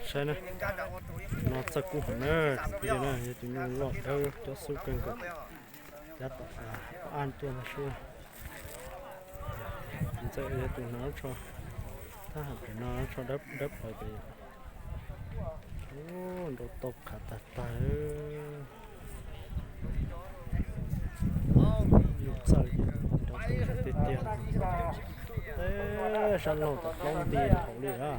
Saib na, no txawj kub heev na, tsoom phooj ywg na, yog tus nyuj loj dawb cob xub kawg nkaus. Cab tom aj tuaj ntag sub. Ntxawm yog tus hnav tsho, thab ham pem no tsho dawb plaws pem. Nrau tau qhav tag tag. Nyuj txawj nrau tau tiag tiag. Sab laug tom plaub nti hauv li na.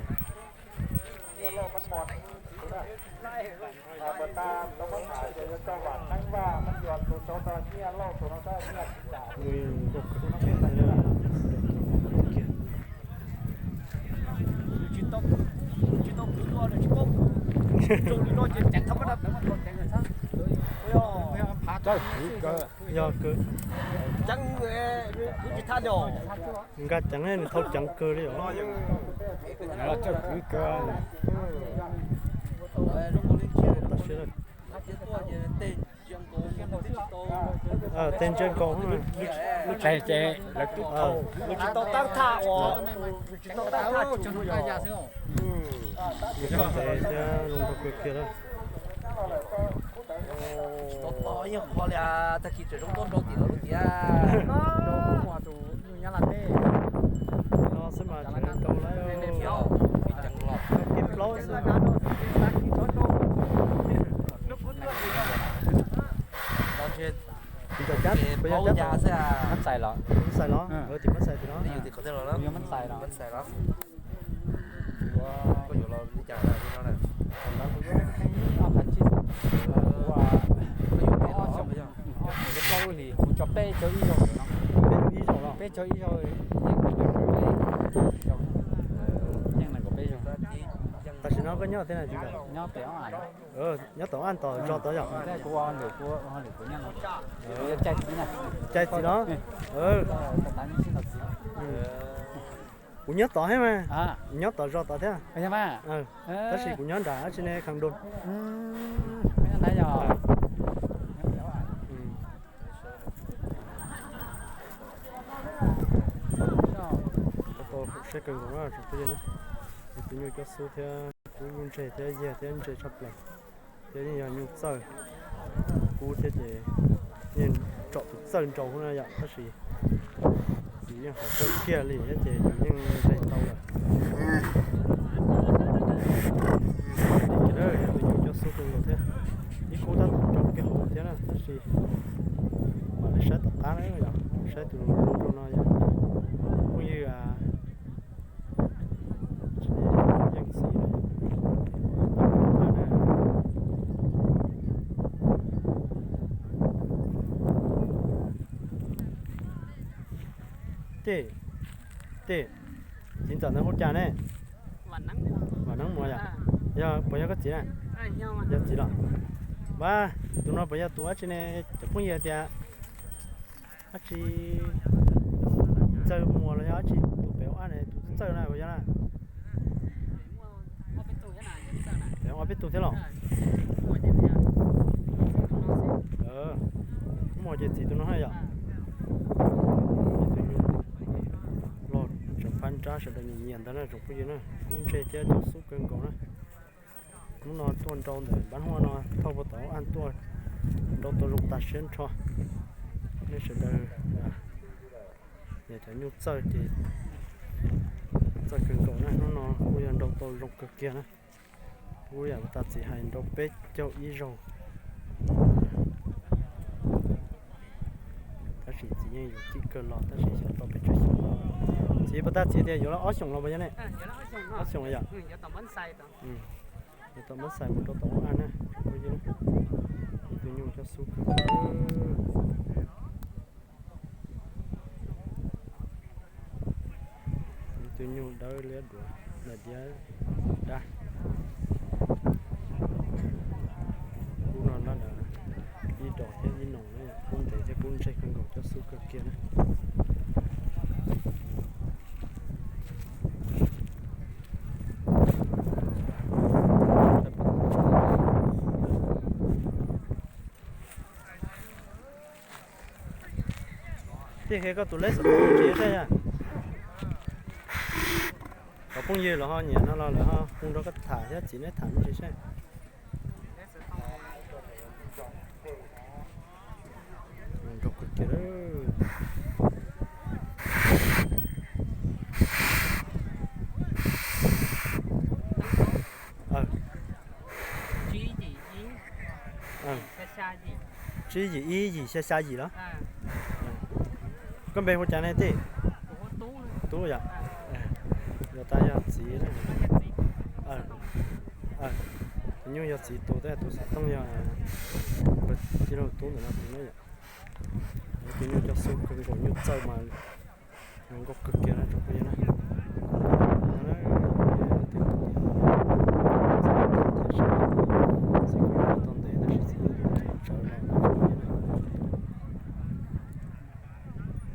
Nkauj kawg kiag li, nkauj kawg kiag. Yog kawg. Nkag ceev nws thau ceev kawg li os. Tej ntsia nkaus, lawv twb thau, lawv tsis tau tab thaj uas, tsis tau tab thaj tsis zoo nkaus. Zoo nrau kawg kiag lawm. Tsis tau tab yeej qhov li, tag kis tseem zoo tuaj nrau tim lawv lub tiag. No xwb mas tseem nrau lawm. Tib plaub xwb. Mab xais los, tim mab xais tim no, yog mab xais los. Kuv tso peb caug ib zaug no, peb caug ib zaug, yeej nees nkaum peb zaug. Tam sim no koj nyob thiab na? Nyob tom aj tod zos tod yom? Cais txiv no. Kuv nyob tod thiab mas, nyob tom zos tod thiab. Tab sis kuv nyob nram dab tsi ne, Kham Doo. Tau saib kawg nkaus na tsoom phooj ywg na. Tus nyuj cob xub thiab kub nyuj ntseg thiab yag thiab ntseg tshaj plaws. Thiab yeej yog nyuj txawj kub thiab ces yeej tsom tus txawj nrau na yom, tab sis txiv yeej haum kawg kiag li thiab ces yus yeej nres tau lawm. Yog tus nyuj cob xub kawg nkaus thiab, ib kub tab tom nrau kiag hauv thiab na, tab sis mam li saib tom qab na yom, saib tus nrau no yom. Phooj ywg yeej txiv, tej, tej, txiv ntxawm ntawd hu cas ne? Vam Neeb Muas yom? Yog puas yog koj txiv na? Yog txiv los? Vas, tus no puas yog tus dab tsi ne? Cov phooj ywg tias dab tsi, Ntxawg Muas los yog dab tsi, tus pem ua ne, tus txawj na puas yog na? Pem ua peb tug thiab los? Muaj ces txiv tus no na yom. Tus nyuj loj tseem phab nrab sawv daws nyiam nyiam ntawd na tsoom phooj ywg na, kub ntseg thiab cob xub kawg nkaus na. Hnub no tuaj nrau ntawm npab huaj no thauj puag tom aj tuaj, nrau tau zoo tas siab nrho. Nej sawv daws, cov nyuj txawj ces txawj kawg nkaus na, hnub no kuj yog nrau tau zoo kawg kiag na. Kuj yam tas txiv hais nrau peb caug ib zaug. Tab sis txiv yeej yuav txij kawg los tab sis xyov tau pes tsawg xyoo. Txiv puas tas txiv tias yuav ob xyoos los puas yog ne? Ob xyoos yom. Yuav tau npab xais mus rau tom aj na. Ib tug nyuj cob xub kawg. Ib tug nyuj dawb liab duav, nplaim diab dab. Kub no na, ib dos thiab ib noos na, kub ntev thiab kub ntseg kawg nkaus, cob xub kawg kiag na. Tij qhia koj tus leb xov tooj tsis yog thiab yom? Tau Phooj ywg los ho nyiam no los lawv ho hu nrog koj tham thiab, txiv neb tham me ntsis seb. Nrog kawg kiag. Tsib yim ib yim xya xya yim los? Koj npe hu cas ne tij? Tub yom? Yog tas yog txiv, tus nyuj yog txiv tus, tab tus xov tooj yog tij laug Tub ntawm no tus na yom. Tus nyuj coj xub kawg nkaus, nyuj txawj mas zoo nkauj kawg kiag na tsoom phooj ywg.